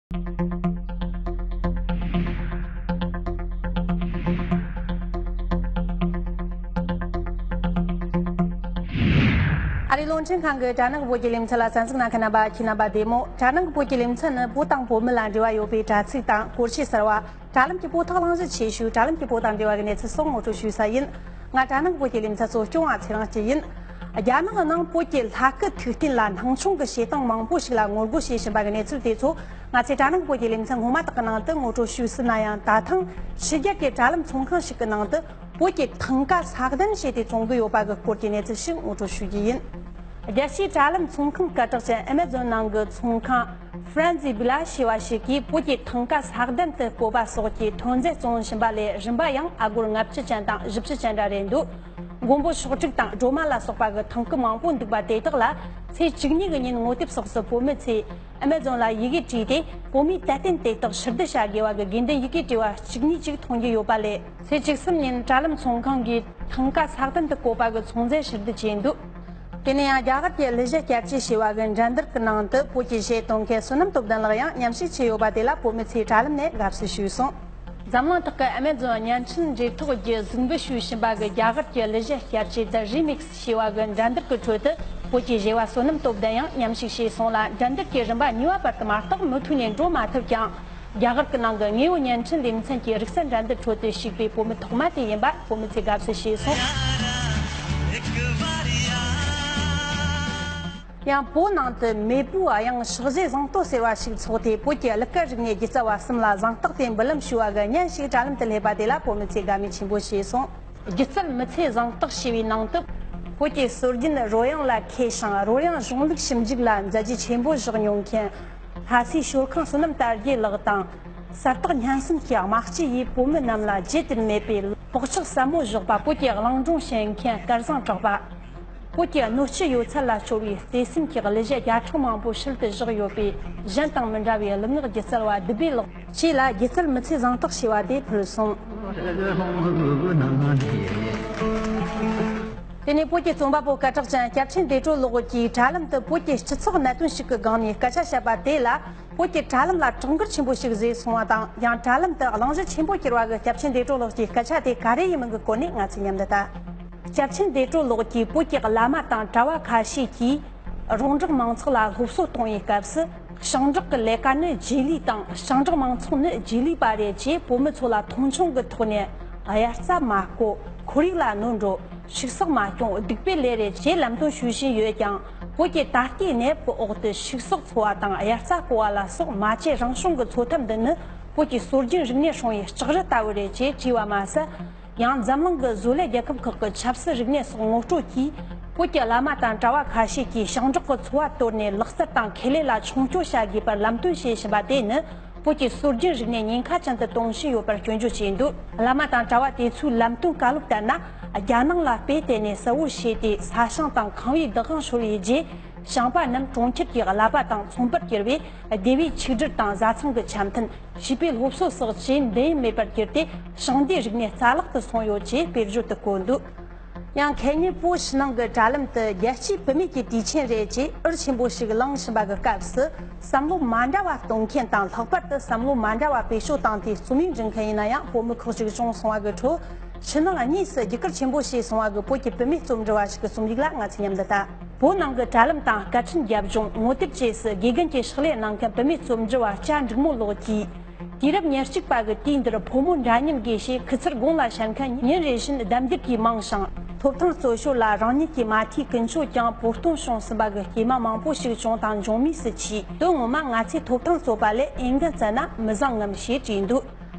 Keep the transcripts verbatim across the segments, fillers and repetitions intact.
ཨ་རིའི་རླུང་འཕྲིན་ཁང་གི་དྲ་ནང་གི་བོད་ཀྱི་ལེ་ཚན་ལ་གསན་གཟིགས་གནང་མཁན་རྣམ་པ་ཁྱེད་རྣམ་པ་བདེ་མོ། དྲ་ནང་གི་བོད་ཀྱི་ལེ་ཚན་ནི་བོད་དང་བོད་མི་ལ་འབྲེལ་བ་ཡོད་པའི་དྲ་ཚིགས་དང་སྐོར་བཤད་གསར་བ། དྲ་ལམ་གྱི་བོད་ཐོག་གླེང་གཞི་ཆེ་ཤོས། དྲ་ལམ་གྱི་བོད་དང་འབྲེལ་བ་གི་གནས་ཚུལ་སོགས་ངོ་སྤྲོད་ཞུ་ས་ཡིན། ང་དྲ་ནང་བོད་ཀྱི་ལེ་ཚན་གཙོ་སྐྱོང་བ་ཚེ་རིང་སྐྱིད་ཡིན། རྒྱ་ནག་ནང་བོད་ཀྱི་ལྷ་སྐུ་ཐུགས་རྟེན་ལ་སྣང་ཆུང་གི་བྱེད་སྟངས་མང་པོ་ཞིག་ལ་ངོ་རྒོལ་བྱེད་བཞིན་པ་གི་གནས་ཚུལ་དེ་ཚོ་ང་ཚོའི་དྲ་ནང་བོད་ཀྱི་ལེ་ཚན་སྔོན་མ་དག་གི་ནང་དུ་ངོ་སྤྲོད་ཞུས་ཟིན་ན་ཡང་། ད་ཐེངས་ཕྱི་རྒྱལ་གྱི་དྲ་ལམ་ཚོང་ཁང་ཞིག་གི་ནང་དུ་བོད་ཀྱི་ཐང་ག་ས་གདན་བྱས་ཏེ་བཙོང་གི་ཡོད་པ་གི་སྐོར་གྱི་གནས་ཚུལ་ཞིག་ངོ་སྤྲོད་ཞུ་རྒྱུ་ཡིན། རྒྱལ་སྤྱིའི་དྲ་ལམ་ཚོང་ཁང་སྐད་གྲགས་ཅན་ཨེ་མེ་ཛོན་ནང་གི་ཚོང་ཁང་Frenzy Bila ཞེས་པ་ཞིག་གིས་བོད་ཀྱི་ཐང་ག་ས་གདན་དུ་བཀོད་པ་སོགས་ཀྱི་ཐོན་རྫས་བཙོང་བཞིན་པ་ལས་རིན་པ་ཡང་ཨ་སྒོར་ལྔ་བཅུ་ཅན་དང་བཞི་བཅུ་ཅན་འདྲ་རེད་འདུག་མགོན་པོ་ཤོག་དྲུག་དང་སྒྲོལ་མ་ལ་སོགས་པ་གི་ཐང་སྐུ་མང་པོ་འདུག་པ་དེ་དག་ལ་ཚེས་བཅུ་གཉིས་ཀྱི་ཉིན་ངོ་དེབ་སོགས་སུ་བོད་མི་ཚོས་ཨེ་མེ་ཛོན་ལ་ཡི་གེ་བྲིས་ཏེ་བོད་མིའི་དད་རྟེན་དེ་དག་ཕྱིར་བསྡུ་བྱ་དགོས་པ་གི་དགོས་འདུན་ཡི་གེ་བྲིས་པ་བཅུ་གཉིས་ཅིག་མཐོང་རྒྱུ་ཡོད་པ་ལས། ཚེས་བཅུ་གསུམ་ཉིན་དྲ་ལམ་ཚོང་ཁང་གིས་ཐང་ག་ས་གདན་དུ་བཀོད་པ་གི་ཚོང་རྫས་ཕྱིར་བསྡུ་བྱས་འདུག་དེ་ནས་ཡང་རྒྱ་གར་གྱི་གླུ་གཞས་སྐྱབས་རྗེ་ཞེས་པ་གི་འགྲན་བསྡུར་གྱི་ནང་དུ་བོད་ཀྱི་གཞས་གཏོང་མཁན་བསོད་ནམས་སྟོབས་ལྡན་ལགས་ཡང་མཉམ་ཞུགས་བྱས་ཡོད་པ་དེ་ལ་བོད་མི་ཚོས་དྲ་ལམ་ནས་དགའ་བསུ་ཞུས་སོང་། འཛམ་གླིང་ཐོག་གི་ཨེ་མེ་ཛོན་བརྙན་འཕྲིན་འབྲེལ་ཐོགས་ཀྱི་གཟིགས་འབུལ་ཞུས་བཞིན་པ་གི་རྒྱ་གར་གྱི་གླུ་གཞས་སྐྱབས་རྗེ་The Remix ཞེས་པ་གི་འགྲན་བསྡུར་གྱི་ཁྲོད་དུ་བོད་ཀྱི་གཞས་པ་བསོད་ནམས་སྟོབས་ལྡན་ཡང་མཉམ་ཞུགས་བྱས་སོང་ལ། འགྲན་བསྡུར་གྱི་རིམ་པ་གཉིས་པ་བར་དུ་མ་གཏོགས་མུ་མཐུད་ནས་འགྲོ་མ་ཐུབ་ཀྱང་། རྒྱ་གར་གྱི་ནང་གི་དངོས་པོ་བརྙན་འཕྲིན་ལེ་ཚན་གྱི་རིག་རྩལ་འགྲན་བསྡུར་ཁྲོད་དུ་ཞུགས་པའི་བོད་མི་ཐོག་མ་དེ་ཡིན་པ་བོད་མི་ཚོས་དགའ་བསུ་ཞུས་སོང་། ཡང་བོད་ནང་དུ་མེས་པོའི་དབྱངས་ཕྱག་བཞེས་གཟེངས་བསྟོད་ཟེར་བ་ཞིག་ཚོགས་ཏེ། བོད་ཀྱི་གླུ་སྐད་རིག་གནས་སྒྱུ་རྩལ་བ་གསུམ་ལ་གཟེངས་རྟགས་དེ་འབུལ་ལམ་ཞུ་བ་གི་བརྙན་ཞིག་དྲ་ལམ་དུ་སླེབས་པ་དེ་ལ་བོད་མི་ཚོས་དགའ་མོས་ཆེན་པོ་བྱས་སོང་། སྒྱུ་རྩལ་མི་ཚེའི་གཟེངས་རྟགས་ཞེས་པའི་ནང་དུ། བོད་ཀྱི་སྲོལ་རྒྱུན་རོལ་དབྱངས་ལ་མཁས་ཤིང་རོལ་དབྱངས་གཞུང་ལུགས་ཞིབ་འཇུག་ལ་མཛད་རྗེས་ཆེན་པོ་བཞག་མྱོང་མཁན། ལྷ་སའི་ཞོལ་ཁང་བསོད་ནམས་དར་རྒྱས་ལགས་དང་། གསལ་རྟགས་སྙན་གསུམ་གྱི་དམག་སྤྱི་ཡིས་བོད་མི་རྣམས་ལ་བརྗེད་དུ་མེད་པའི་བག་ཆགས་ཟབ་མོ་བཞག་པ། བོད་ཀྱི་གླིང་སྒྲུང་བཤད་མཁན་སྐལ་བཟང་གྲགས་པ། བོད་ཀྱི་སྣོད་བཅུད་ཡོད་ཚད་ལ་སྤྱོད་པའི་བརྩེ་སེམས་ཀྱི་གླུ་གཞས་བརྒྱ་ཕྲག་མང་པོ་ཕྱིར་དུ་བཞག་ཡོད་པའི་གཞན་དང་མི་འདྲ་བའི་གླུ་ངག་སྒྱུ་རྩལ་བ་བདུད་བྷེ་ལགས། ཆོས་ལ་སྒྱུ་རྩལ་མི་ཚེའི་གཟེངས་རྟགས་ཞེས་པ་དེ་ཕུལ་སོང་། དེ་ནས་བོད་ཀྱི་རྩོམ་པ་པོ་སྐད་གྲགས་ཅན་སྐྱབས་ཆེན་བདེ་གྲོལ་ལགས་ཀྱིས་དྲ་ལམ་དུ་བོད་ཀྱི་སྤྱི་ཚོགས་གནད་དོན་ཞིག་གི་སྒང་ནས་སྐད་ཆ་བཤད་པ་དེ་ལ། བོད་ཀྱི་དྲ་ལམ་ལ་གྲགས་འགུལ་ཆེན་པོ་ཞིག་བཟོས་སོང་བ་དང་། ཡང་དྲ་ལམ་དུ་གླེང་གཞི་ཆེན་པོ་གྱུར་བ་གི་སྐྱབས་ཆེན་བདེ་གྲོལ་ལགས་ཀྱི་སྐད་ཆ་དེ་ག་རེ་ཡིན་མིན་གྱི་སྐོར་ནས་ང་ཚོས་མཉམ་དུ་ལྟ། སྐྱབས་ཆེན་བདེ་གྲོལ་ལགས་ཀྱིས་བོད་ཀྱི་བླ་མ་དང་གྲྭ་བ་ཁ་ཤས་ཀྱིས་རོང་འབྲོག་མང་ཚོགས་ལ་སློབ་གསོ་གཏོང་བའི་སྐབས་སུ། ཞིང་འབྲོག་གི་ལས་ཀ་ནི་རྗེས་ལུས་དང་། ཞིང་འབྲོག་མང་ཚོགས་ནི་རྗེས་ལུས་པ་རེད་ཅེས་བོད་མི་ཚོ་ལ་མཐོང་ཆུང་གི་ཐོག་ནས་དབྱར་རྩྭ་མ་བརྐོ། ཁོར་ཡུག་ལ་གནོད་འགྲོ། ཕྱུགས་ཟོག་མ་སྐྱོང་། སྡིག་པའི་ལས་རེད་ཅེས་ལམ་སྟོན་ཞུ་བཞིན་ཡོད་ཀྱང་། བོད་ཀྱི་ད་ལྟའི་གནས་བབ་འོག་ཏུ་ཕྱུགས་ཟོག་འཚོ་བ་དང་དབྱར་རྩྭ་བརྐོ་བ་ལ་སོགས་མ་བཅོས་རང་བྱུང་གི་འཚོ་ཐབས་འདི་ནི་བོད་ཀྱི་སྲོལ་རྒྱུན་རིག་གནས་སྲུང་བའི་ལྕགས་རི་ལྟ་བུ་རེད་ཅེས་དྲིས་པ་མ་ཟད། ཡང་འཛམ་གླིང་གི་བཟོ་ལས་རྒྱལ་ཁབ་ཁག་གི་ཆབ་སྲིད་རིག་གནས་སོགས་ངོ་སྤྲོད་ཀྱིས། བོད་ཀྱི་བླ་མ་དང་གྲྭ་བ་ཁ་ཤས་ཀྱིས་ཞིང་འབྲོག་གི་འཚོ་བ་དོར་ནས་ལག་རྩལ་དང་ཁེ་ལས་ལ་མཆོང་སྐྱོད་བྱ་དགོས་པར་ལམ་སྟོན་བྱེད་བཞིན་པ་དེ་ནི། བོད་ཀྱི་སྲོལ་རྒྱུན་རིག་གནས་ཉེན་ཁ་ཅན་དུ་གཏོང་བཞིན་ཡོད་པར་སྐྱོན་བརྗོད་བྱས་འདུག་བླ་མ་དང་གྲྭ་བ་དེ་ཚོའི་ལམ་སྟོན་བཀའ་སློབ་ལྟར་ན། རྒྱ་ནང་ལ་དཔེ་བལྟས་ནས་གསལ་བོ་ཤེས་ཏེ། ས་ཞིང་དང་ཁང་བའི་བདག་དབང་ཤོར་བའི་རྗེས། ཞིང་པ་རྣམས་གྲོང་ཁྱེར་གྱི་གླ་པ་དང་ཚོང་པར་གྱུར་བས། སྡེ་བའི་ཆིག་སྒྲིལ་དང་བཟའ་ཚང་གི་འཆམ་མཐུན། བྱིས་པའི་སློབ་གསོ་སོགས་ཀྱི་མདུན་མེད་པར་གྱུར་ཏེ། ཞིང་སྡེའི་རིག་གནས་རྩ་བརླག་ཏུ་སོང་ཡོད་ཅེས་དཔེར་བརྗོད་དུ་བཀོད་འདུག་ཡང་ཁེ་ཉེ་པོ་ཕྱི་ནང་གི་དྲ་ལམ་དུ། རྒྱལ་སྤྱིའི་བུད་མེད་ཀྱི་དུས་ཆེན་རེད་ཅེས་འུར་ཆེན་པོ་ཞིག་ལངས་བཞིན་པ་གི་སྐབས་སུ། བསམ་བློ་མ་འདྲ་བ་གཏོང་མཁན་དང་། ལྷག་པར་དུ་བསམ་བློ་མ་འདྲ་བ་བེད་སྤྱོད་བཏང་སྟེ་རྩོམ་ཡིག་འབྲི་མཁན་ཡིན་ན་ཡང་བོད་མི་ཁག་ཅིག་བྱུང་སོང་བ་གི་ཁྲོད། ཕྱི་ནང་གཉིས་སུ་རྒྱུད་སྐུལ་ཆེན་པོ་བྱས་སོང་བ་གི་བོད་ཀྱི་བུད་མེད་རྩོམ་འབྲི་བ་ཞིག་གི་རྩོམ་ཡིག་ལ་ང་ཚོས་མཉམ་དུ་ལྟ། བོད་ནང་གི་དྲ་ལམ་དང་སྐད་འཕྲིན་རྒྱབ་ལྗོངས། ངོ་དེབ་བཅས་སུ་དགེ་རྒན་གྱི་ཕྱག་ལས་གནང་མཁན་བུད་མེད་རྩོམ་འབྲི་བ་སྐྱ་འབྲུག་མོ་ལགས་ཀྱིས། དུས་རབས་ཉེར་གཅིག་པ་གི་དུས་འདིར་ཕོ་མོ་འདྲ་མཉམ་དགོས་ཞེས་ཁུ་ཚུར་དགུང་ལ་བཤད་མཁན་ཉིན་རེ་བཞིན་ལྡབ་འགྱུར་གྱིས་མང་ཞིང་། ཐོབ་ཐང་རྩོད་ཤོར་ལ་རང་ཉིད་ཀྱིས་མ་ཐེ་ཀུན་སྤྱོད་ཀྱང་བོད་སྟོང་བྱུང་ཟིན་པ་གི་སྐྱེས་མ་མང་པོ་ཞིག་བྱུང་དང་འབྱུང་མུས་སུ་མཆིས། དོན་ངོ་མ་ང་ཚོས་ཐོབ་ཐང་རྩོད་པ་ལས་འོས་འགན་བསྩལ་ན་མི་བཟང་ངམ་ཞེས་དྲིས་འདུག་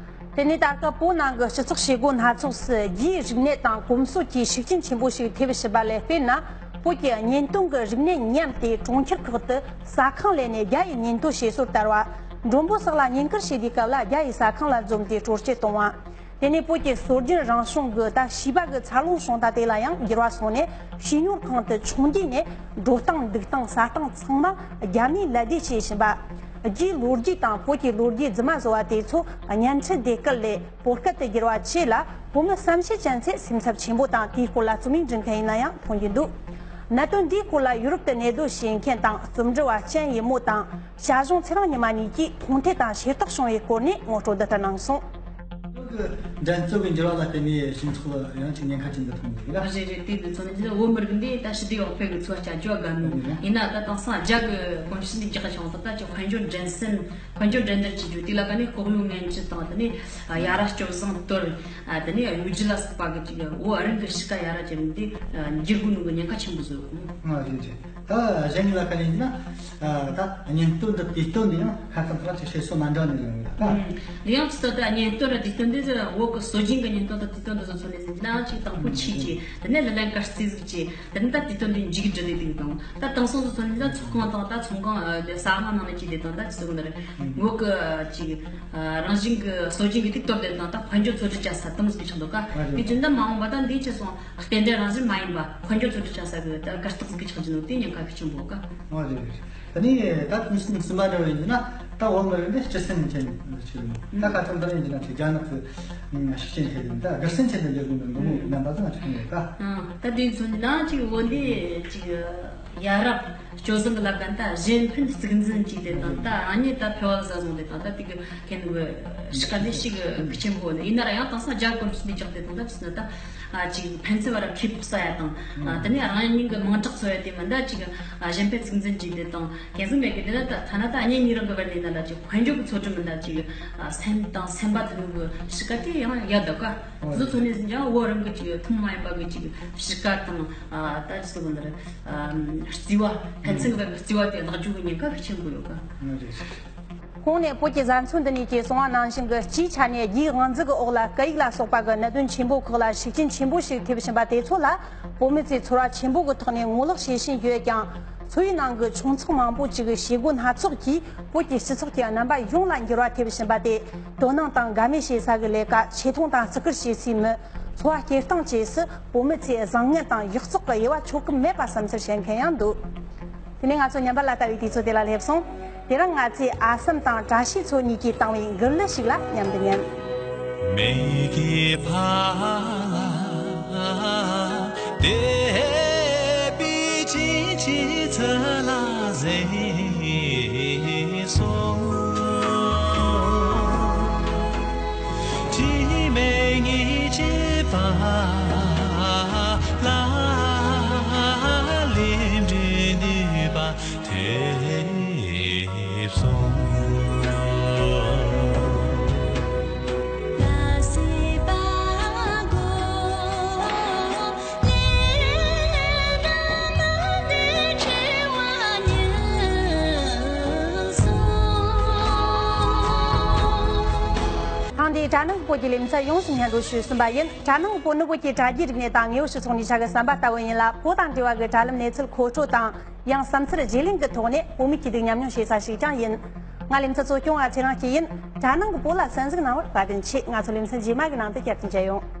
དེ་ནས་ད་སྐབས་བོད་ནང་གི་སྤྱི་ཚོགས་བྱེད་སྒོ་སྣ་ཚོགས་སུ་རྒྱའི་རིག་གནས་དང་གོམས་སྲོལ་གྱི་ཤུགས་རྐྱེན་ཆེན་པོ་ཞིག་ཐེབས་བཞིན་པ་ལས། དཔེར་ན། བོད་ཀྱི་གཉེན་སྟོན་གྱི་རིག་གནས་ཉམས་ཏེ་གྲོང་ཁྱེར་ཁག་ཏུ་ཟ་ཁང་ལས་ནས་རྒྱ་ཡི་གཉེན་སྟོན་བྱེད་སྲོལ་དར་བ། མགྲོན་པོ་སོགས་ལ་བསྙེན་བཀུར་བྱེད་དུས་སྐབས་ལ་རྒྱ་ཡི་ཟ་ཁང་ལ་འཛོམས་ཏེ་སྤྲོ་སྐྱིད་གཏོང་བ། དེ་ནས་བོད་ཀྱི་སྲོལ་རྒྱུན་རང་བྱུང་གི་ད་བྱིས་པ་གི་འཚར་ལོངས་བྱུང་སྟངས་དེ་ལ་ཡང་འགྱུར་བ་སོང་ནས། བྱིས་གཉོར་ཁང་དུ་ཆུང་དུས་ནས་འགྲོ་སྟངས་འདུག་སྟངས་ཟ་སྟངས་ཚང་མ་རྒྱ་མིའི་ལད་ཟློས་བྱེད་བཞིན་པ། རྒྱའི་ལོ་རྒྱུས་དང་བོད་ཀྱི་ལོ་རྒྱུས་རྫུན་མ་བཟོ་བ་དེ་ཚོ་བརྙན་འཕྲིན་སྡེ་ཁུལ་ལས་བོད་སྐད་དུ་བསྒྱུར་བ་བཅས་ལ་བོད་མི་བསམ་ཤེས་ཅན་ཚོས་སེམས་འཚབ་ཆེན་པོ་དང་། དེའི་སྐོར་ལ་རྩོམ་ཡིག་འབྲི་མཁན་ཡིན་ན་ཡང་མཐོང་རྒྱུ་འདུག་གནད་དོན་འདིའི་སྐོར་ལ་ཡུ་རོབ་ཏུ་གནས་སྡོད་བྱེད་མཁན་དང་རྩོམ་འབྲི་བ་ཅན་ཡི་མོ་དང་། ཞྭ་གཞུང་ཚེ་རིང་ཉི་མ་གཉིས་ཀྱིས་མཐོང་ཐོས་དང་ཤེས་རྟོགས་བྱུང་བའི་སྐོར་ནས་ངོ་སྤྲོད་འདི་ལྟར་གནང་སོང་། འགྲན་རྩོད་ཀྱི་འགྱུར་བ་ལ་བརྟེན་ནས་སྤྱི་ཚོགས་ལ་ཡང་ཅིག་ཉེན་ཁ་ཅན་དུ་མཐོང་གི་རེད། རེད་རེད། དེ་དུས་ཚོད་ནས་བོད་མི་རིགས་འདི་ད་ཞི་བདེ་འོག་ཕེབས་ཀྱི་འཚོ་བ་སྐྱེལ་རྒྱུ་དགའ་མོ་ཡིན་ན། ད་དེང་སང་རྒྱ་གི་གོམས་གཤིས་འདི་རྒྱག་བྱུང་ད་ད་ཅིག་དཔལ་འབྱོར་འགྲན་སེམས། དཔལ་འབྱོར་འགྲན་བསྡུར་བྱེད་རྒྱུ་དེ་ལ་ཀ་ནས་ལྐོག་ལུས་ངན་ཇུས་དང་། དེ་ནས་ཡ་རབས་སྤྱོད་བཟང་གཏོར། དེ་ནས་གཡོ་སྒྱུ་ལ་སོགས་པ་གི་ཅིག་བོད་རང་གི་གཤིས་ཀ་ཡ་རབས་ཅན་འདི་འགྱུར་དགོས་ནོ་གི་ཉེན་ཁ་ཆེན་པོ་བཟོ་ཡོད། ཨ་རེད་རེད། ད་གཞན་གྱི་ལ་ཁ་ནས་ཡིན་ན། ད་གཉེན་སྟོན་དང་དུས་སྟོན་འདི་ཡང་ཁ་ཚང་ཁ་ཅིག་བཤད་སྲོལ་མ་འདྲ་ནས་ཡོང་ཡོད་ད། ཨུམ། འདི་ཡང་ཅི་ད་གཉེན་སྟོན་ར་དུས་སྟོན་འདི་བོད་ཀྱི་སྲོལ་རྒྱུན་གྱི་གཉེན་སྟོན་དང་དུས་སྟོན་འདི་ཚོ་མཚོན་ནས་ཟིན་ན་ཅིག་དང་པོ་ཆོས་ཅིག་དེ་ནས་ལ་ལན་དཀར་རྩིས་ཟིག་ཅིག་དེ་ནས་ད་དུས་སྟོན་འདི་མཇུག་སྒྲིལ་ནས་འདུག་དང་། ད་དེང་སང་དུ་མཚོན་ནས་ད་ཚོགས་ཁང་དང་ད་ཚོང་ཁང་ཨ་ཟ་ཁང་ནང་ནས་ཅིག་བསྡད་དང་ད་ཅི་ཟེར་དགོས་ནི་རེད། བོད་ཀྱི་ཅིག་རང་བཞིན་གྱི་སྲོལ་རྒྱུན་གྱི་དུས་སྟོན་དེ་དང་ད་དཔལ་འབྱོར་འཚོ་སྡུད་བྱ་ས་དེ་མོ་ཟིག་ཆགས་འདུག་ག། དེ་བཞིན་ད་མ་འོངས་པ་ད་འདི་ཆེ་སོང་རྟེན་འབྲེལ་རང་བཞིན་མ་ཡིན་པ་དཔལ་འབྱོར་འཚོ་སྡུད་བྱ་ས་གི་ད་གར་སྟེགས་ཟིག་ཆགས་ཀྱི་འདུག་དེ་ཉེན་ཁ་ཤུགས་ཆེན་པོ་ག། ཨོ་རེད་རེད། ད་ནི་ད་དུས་གསུམ་གསུམ་པ་འདྲ་བ་ཡིན་ན་ད་བོད་མི་རིགས་འདི་སྤྱི་སེམས་ཅན་ཞིག་ཡིན། ད་ཁ་ཚང་ད་ཡིན་ན་ཅིག་རྒྱ་ནག་གི་ཤུགས་རྐྱེན་ཐེབས་ནས་ད་སྒེར་སེམས་ཅན་དུ་འགྱུར་དགོས་ནི་འདུག་མོ་རྣམ་པ་ཚང་ཆགས་ཡོད་ད། ཨང་། ད་དེ་ཚོ་ནི་ན་ཅིག་འོ་འདི་ཅིག་ཡ་རབས་སྤྱོད་བཟང་གི་ལ་ཀ་ད་གཞན་ཕན་གཙིགས་འཛིན་བྱས་ཏེ་དང་ད་རང་ཉིད་ད་ཕལ་བ་ཟ་བཟུང་སྟེ་དང་ད་དེ་གི་ཁེ་ནུ་གི་ཤི་ཀ་ནི་ཤི་གི་ཁི་ཆེན་པོ་ནི་ཡིན་ན་ར་ཡང་དེང་སང་རྒྱ་གོམས་ཤིག་ནས་རྒྱག་སྟེ་དང་ད་ཅི་ན་ད་ཅིག་ཕན་ཚུན་བར་ཁེ་སྤོགས་ས་ཡ་དང་། དེ་ནས་རང་ཉིད་ཀྱི་མིང་གྲགས་འཚོལ་ཡ་དེ་མི་འདྲ་ཅིག་གཞན་ཕན་གཙིགས་འཛིན་བྱས་ཏེ་དང་ཁེ་ཟུང་མེད་གི་དེ་ལ་ད་ཐ་ན་ད་གཉེན་ཉེ་རང་གི་བར་ནས་ན་ལ་ཅིག་དཔལ་འབྱོར་གྱི་འཚོ་གྲོན་མི་འདྲ་ཅིག་སེམས་དང་སེམས་པ་དེ་ནུ་གི་ཤི་ཀ་དེ་ཡང་ཡ་ད་ག། བཟོ་ཚོ་ནས་ཟིན་ཀྱང་བོད་རང་གི་ཅིག་ཐུན་མ་ཡིན་པ་གི་ཅིག་ཤི་ཀ་དང་ད་ཅི་ཟེར་གོ་ནི་རེད། རྩི་བ་ཕན་ཚུན་གི་བར་གི་རྩི་བ་དེ་བརླག་རྒྱུ་གི་ཉེན་ཁ་ཤུགས་ཆེན་པོ་ཡོད་ག། གོང་ནས་བོད་ཀྱི་བཟའ་ཚང་འདི་ཉིད་ཀྱིས་གསུངས་པ་ནང་བཞིན་གྱི་སྤྱིའི་ཆ་ནས་རྒྱའི་དབང་འཛིན་གྱི་འོག་ལ་སྐད་ཡིག་ལ་སོགས་པ་གི་གནད་དོན་ཆེན་པོ་ཁག་ལ་ཤུགས་རྐྱེན་ཆེན་པོ་ཞིག་ཐེབས་བཞིན་པ་དེ་ཚོ་ལ་བོད་མི་ཚོས་ཚོར་བ་ཆེན་པོ་གི་ཐོག་ནས་ངོ་ལོག་བྱེད་བཞིན་ཡོད་ཀྱང་། འཚོ་བའི་ནང་གི་ཆུང་ཚགས་མང་པོ་ཅིག་གི་བྱེད་སྒོ་སྣ་ཚོགས་ཀྱིས་བོད་ཀྱི་སྤྱི་ཚོགས་ཀྱི་རྣམ་པ་ཡོངས་ལ་འགྱུར་བ་ཐེབས་བཞིན་པ་དེ། དོ་སྣང་དང་དགའ་མོས་བྱེད་ས་གི་ལས་ཀ་ཆེ་མཐོང་དང་བརྩི་བཀུར་བྱེད་སའི་མི། འཚོ་བ་སྐྱེལ་སྟངས་བཅས་སུ་བོད་མི་ཚོས་བཟང་ངན་དང་གཞི་བཙོག་གི་དབྱེ་བ་འཕྱོག་གི་མེད་པ་བསམ་ཚུལ་བཤད་མཁན་ཡང་འདུག་དེ་ནས་ང་ཚོ་ཉམས་པ་ལ་ལྟ་བའི་དུས་ཚོད་དེ་ལ་སླེབས་སོང་། དེ་རིང་ང་ཚོས་ཨ་སམ་དང་བཀྲ་ཤིས་མཚོ་གཉིས་ཀྱིས་བཏང་བའི་མགུར་གླུ་ཞིག་ལ་མཉམ་དུ་ཉན། མེ་གི་ཕ་ལ་དེ་པི་ཅི་ཅི་ཚ་ལ་ཟེ་སོ། ཅི་མེ་ཉི་ཅི་པ་ལ་ལེ་འདྲེ་འདི་པ། ཐེབས་སོང་། ཐེངས་འདིའི་དྲ་ནང་བོད་ཀྱི་ལེ་ཚན་ཡོངས་སུ་སྙན་སྒྲོན་ཞུས་ཟིན་པ་ཡིན། དྲ་ནང་བོད་ནི་བོད་ཀྱི་དྲ་རྒྱའི་རིག་གནས་དང་དངོས་ཡོད་སྤྱི་ཚོགས་ནས་ཆ་གི་བསམ་པ་ལྟ་བུ་ཡིན་ལ། བོད་དང་འབྲེལ་བ་གི་དྲ་ལམ་གནས་ཚུལ་མཁོ་སྤྲོད་དང་། ཡང་བསམ་ཚུལ་བརྗེ་ལེན་གྱི་ཐོག་ནས་བོད་མི་གཅིག་སྡུད་མཉམ་མྱོང་བྱེད་ས་ཞིག་ཀྱང་ཡིན། ང་ལེ་ཚན་གཙོ་སྐྱོང་བ་ཚེ་རིང་སྐྱིད་ཡིན། དྲ་ནང་གི་བོད་ལ་གསན་གཟིགས་གནང་བར་བཀའ་དྲིན་ཆེ། ང་ཚོ་ལེ་ཚན་རྗེས་མ་གི་ནང་དུ་བསྐྱར་དུ་མཇལ་ཡོང་།